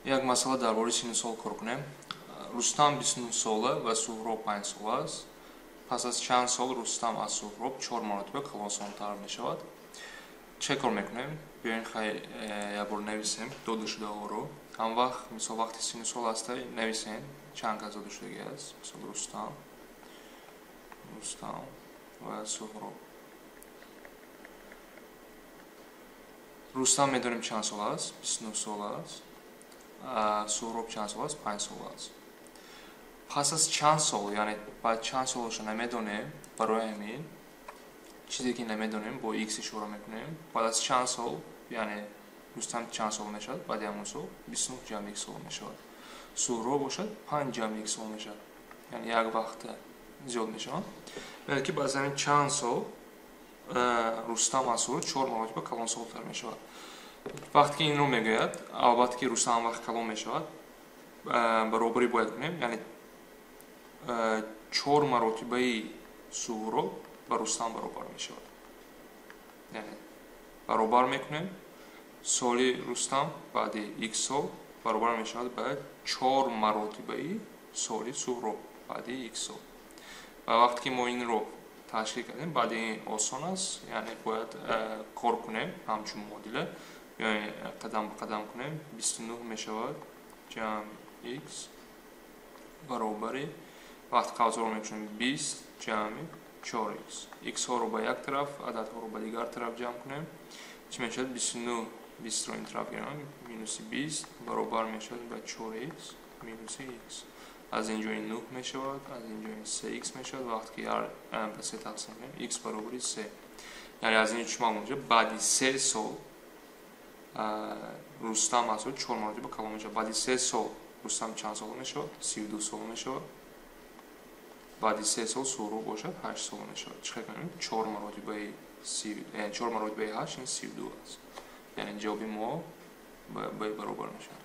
Як масъала дар бораи синну сол кор кунем. Рустам 29 сола ва Суҳроб 5 сола аст. Пас аз чанд сол Рустам аз Суҳроб 4 маротиба калонсолтар мешавад. Чӣ кор мекунем? Биёем хай як бор нависем додашудаҳоро. Ҳам вақт, мисол вақти синну сол аста, нависем чанд кас додашудагӣ аст. Мисол Рустам ва Суҳроб. Рустам медонем чанд сол аст? 29 сол аст. Суҳроб чанд сол аст? 5 сол аст. Пас аз чанд сол, яъне баъд чанд солашо намедонем, барои ҳамин чизе ки намедонем бо x ишора мекунем. Баъд аз чанд сол, яъне Рустам чанд сол мешавад? Баъди ҳамон сол 29 ҷамъ x сол мешавад. Суҳроб бошад 5 ҷамъ x сол мешавад. Яъне як вақт зиёд мешавад. Яъне ки баъд аз ҳамин чанд сол Рустам аз Суҳроб 4 маротиба калонсолтар мешавад. Вақте ки инро мегӯяд, албатта ки Рустам вақт калон мешавад, баробарӣ бояд кунем, яъне 4 маротибаи Суҳроб ба Рустам баробар мешавад. Яъне баробар мекунем, соли Рустам баъди x сол баробар мешавад ба 4 маротибаи соли Суҳроб баъди x сол. Ва вақте ки мо инро ташкил кардем, баъди ин осон аст, яъне бояд кор кунем ҳамчун муодила, яъне қадам ба қадам кунем. 29 мешавад ҷамъ x баробари, вақт қавсҳоро мекушем, 20 ҷамъи 4x. X-ҳоро ба як тараф, ададҳоро ба дигар тараф ҷамъ кунем. Чӣ мешавад? 29, 20-ро ин тараф гирем, минуси 20 баробар мешавад ба 4x минуси x. Аз ин ҷо ин 9 мешавад, аз ин ҷо ин 3x мешавад. Вақте ки ба 3 тақсим кунем, x баробари 3. Яъне аз ин ҷо чӣ маълум мешавад? Баъди 3 сол Рустам аз 4 маротиба калон мешавад. Баъди 3 сол Рустам чанд сола мешавад? 32 сола мешавад. Баъди 3 сол Суҳроб бошад 8 сола мешавад. Чӣ кунем? 4 маротибаи 4 маротибаи 8 ин 32 аст. Яъне ҷавоби мо ба баробар мешавад.